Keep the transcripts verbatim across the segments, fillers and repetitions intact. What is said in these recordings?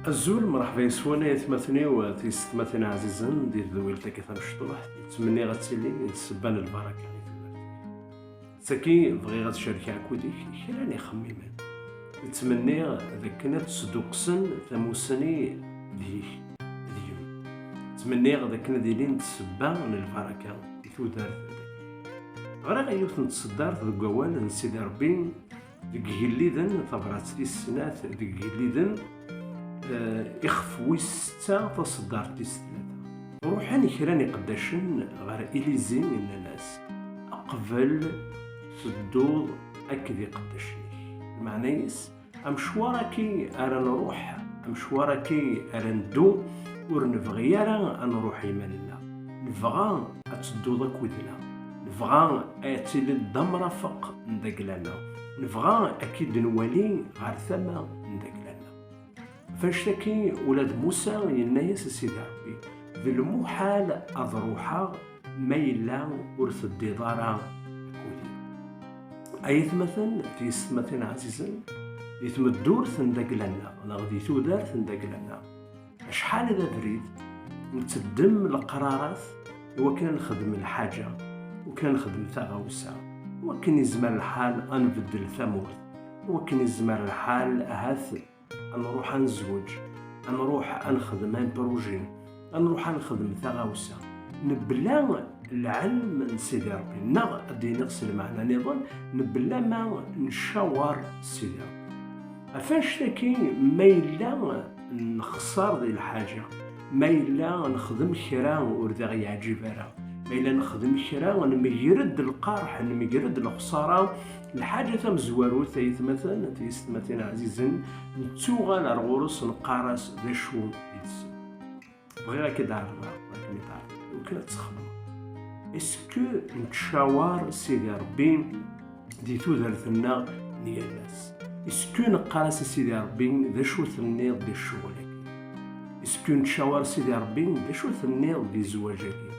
Azul, mṛeḥba yes-wen ay atmaten-iw, tisetmatin ɛzizen, di tedwilt-agi tamecṭuḥt, ttmenniɣ ad tili d ssebba n lbaraka i tudert. Saki bɣiɣ ad cerkeɣ akked-k kra n ixemmimen. Ttmenniɣ d akken ad sduqqsen tamussni deg-k, deg-m. Ttmenniɣ d akken ad ilin d ssebba n lbaraka i tudert. Ɣriɣ yiwet n tseddart deg wawal n Sidi Ṛebbi, deg Igelliden, tabrat tis snat deg Igelliden, eh, ixef wis setta, taseddart tis tlata. Ruḥen kra n iqeddacen ɣer Ilizi, nnan-as: "Qbel tedduḍ akked iqeddacen-ik." Lmeɛna-is, amecwar-agi ara nruḥ, amecwar-agi ara neddu, ur nebɣi ara ad nruḥ iman-nneɣ. Nebɣa ad tedduḍ akked-neɣ. Nebɣa ad tiliḍ d amrafeq n dagla-nneɣ. Nebɣa ad k-id-nwali ɣer tama n dagla-nneɣ. Ɣef annect-agi, ula d Musa yenna-yas i Sidi Ṛebbi: "D lmuḥal ad ruḥeɣ ma yella ur teddiḍ ara akked-i." Ay atmaten, tisetmatin ɛzizen, di tmeddurt n dagla-nneɣ neɣ di tudert n dagla-nneɣ, acḥal d abrid netteddem leqrarat i wakken ad nexdem lḥaǧa, i wakken ad nexdem taɣawsa, i wakken yezmer lḥal ad nbeddel tamurt, i wakken yezmer lḥal ahat ad nruḥ ad nezweǧ, ad nruḥ ad nexdem un projet, ad nruḥ ad nexdem taɣawsa, mebla lɛelm n Sidi Ṛebbi, neɣ ad d-iniɣ s lmeɛna niḍen, mebla ma ncawer Sidi Ṛebbi. Ɣef annect-agi, ma yella nexṣer di lḥaǧa, ma yella nexdem kra ur d aɣ-yeɛǧib ara, ma yella nexdem kra, nmeger-d lqerḥ, nmeger-d lexṣara, lḥaǧa tamezwarut, ay atmaten, tisetmatin ɛzizen, nettuɣal ar ɣur-s, neqqar-as: "D acu i d-tessen?" Bɣiɣ ad k-id-ɛerḍeɣ, ad kem-id-ɛerḍeɣ, ur kan ad txedmeḍ. Est-ce que nettcawar Sidi Ṛebbi di tudert-nneɣ n yal ass? Est-ce que neqqar-as i Sidi Ṛebbi: "D acu tenniḍ di ccɣel-agi?" Est-ce que nettcawar Sidi Ṛebbi: "D acu tenniḍ di zzwaǧ-agi?"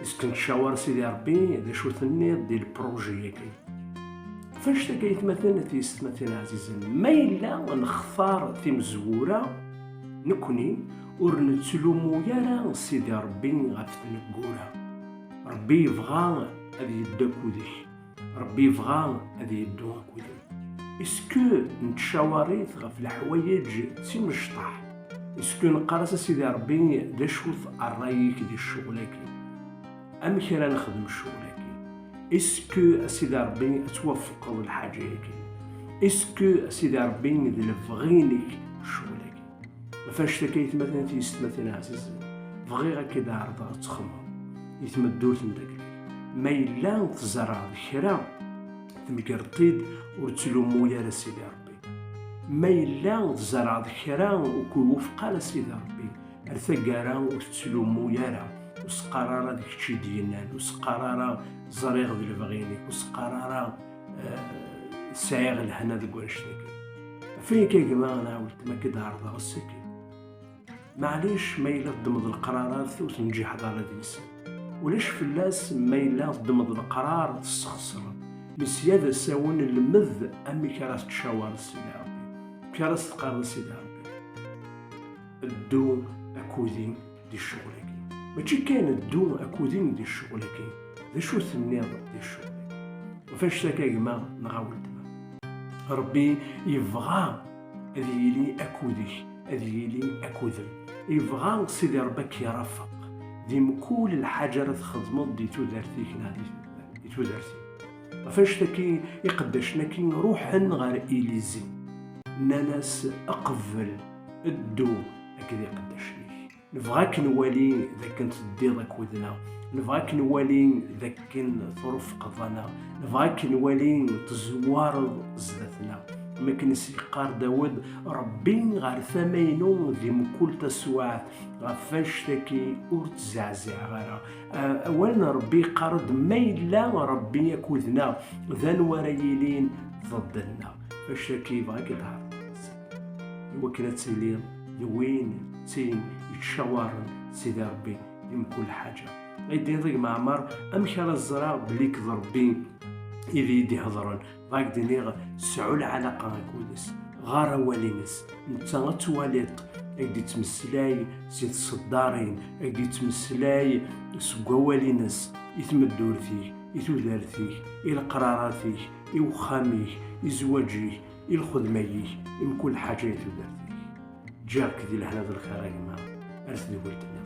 Est-ce que nettcawar Sidi Ṛebbi: "D acu tenniḍ di lpruji-agi?" Ɣef annect-agi, ay atmaten, tisetmatin ɛzizen, ma yella nextar timezwura nekni, ur nettlumu ara Sidi Ṛebbi ɣef tneggura. Ṛebbi yebɣa ad yeddu akked-k. Ṛebbi yebɣa ad yeddu akked-m. Est-ce que nettcawar-it ɣef leḥwayeǧ d timecṭaḥ? Est-ce que neqqar-as a Sidi Ṛebbi: "D acu-t ṛṛay-ik di ccɣel-agi? Amek ara nexdem ccɣel-agi? Est-ce que a Sidi Ṛebbi ad twafqeḍ lḥaǧa-agi? Est-ce que a Sidi Ṛebbi d lebɣi-inek ccɣel-agi?" Ɣef annect-agi, ay atmaten, tisetmatin ɛzizen, bɣiɣ ad k-id-ɛerḍeɣ ad txemmeḍ i tmeddurt n dagla. Ma yella tzerɛeḍ kra, tmegreḍ-t-id, ur ttlumu ara Sidi Ṛebbi. Ma yella tzerɛeḍ kra ur k-iwufeq ara Sidi Ṛebbi, ar taggara ur tettlumu ara, ur s-qqar ara: "D kečč i d-yennan", ur s-qqar ara: "Ẓriɣ d lebɣi-inek", ur s-qqar ara: "Eh, sɛiɣ lehna deg wannect-agi." Ɣef wayagi, a gma neɣ a weltma, ad k-id-ɛerḍeɣ ass-agi. Maɛlic, ma yella teddmeḍ leqrarat ur tenǧiḥeḍ ara deg-sen. Ulac fell-as ma yella teddmeḍ leqrar tesxeṣreḍ. Mi sya d asawen, lmed amek ara tettcawareḍ Sidi Ṛebbi. Amek ara s-teqqareḍ a Sidi Ṛebbi: "Ddu akked-i di ccɣel-agi." Mačči kan ddu akked-i di ccɣel-agi. D acu tenniḍ di ccɣel-agi? Ɣef annect-agi, a gma neɣ a weltma, Ṛebbi yebɣa ad yili akked-k, ad yili akked-m. Yebɣa Sidi Ṛebbi ad k-irafeq di mkul lḥaǧa ara txedmeḍ di tudert-ik neɣ di, di tudert-im. Ɣef annect-agi, iqeddacen-agi ruḥen ɣer Ilizi, nnan-as: "Qbel, ddu akked iqeddacen-ik. Nebɣa ad k-nwali d akken teddiḍ akked-neɣ. Nebɣa ad k-nwali d akken trufqeḍ-aneɣ. Nebɣa ad k-nwali tezwareḍ zdat-neɣ." Am akken i s-yeqqar Dawed: "Ṛebbi ɣer tama-inu di mkul taswiɛt, ɣef annect-agi ur ttzeɛziɛeɣ ara." A-, awal n Ṛebbi yeqqar-d: "Ma yella Ṛebbi akked-neɣ, d anwa ara yilin ḍedden-nneɣ?" Ɣef annect-agi yebɣa ad k-id-ɛerḍeɣ i wakken ad tiliḍ d win, d tin yettcawaren Sidi Ṛebbi di mkul ḥaǧa. Ay d-iniḍ a gma Ɛmer: "Amek ara ẓreɣ belli d Ṛebbi i d iyi-d-iheḍren?" Bɣiɣ ad k-d-iniɣ: sɛu lɛalaqa akked-s, ɣer awal-ines, netta ad twaliḍ Ak-d-ittmeslay si tseddarin, ak-d-ittmeslay seg wawal-ines i tmeddurt-ik, i tudert-ik, i leqrarat-ik, i wexxam-ik, i zzwaǧ-ik, i lxedma-ik, i mkul ḥaǧa i tudert-ik. Ǧǧiɣ-k di lehna d lxir a gma, ar tedwilt-nni.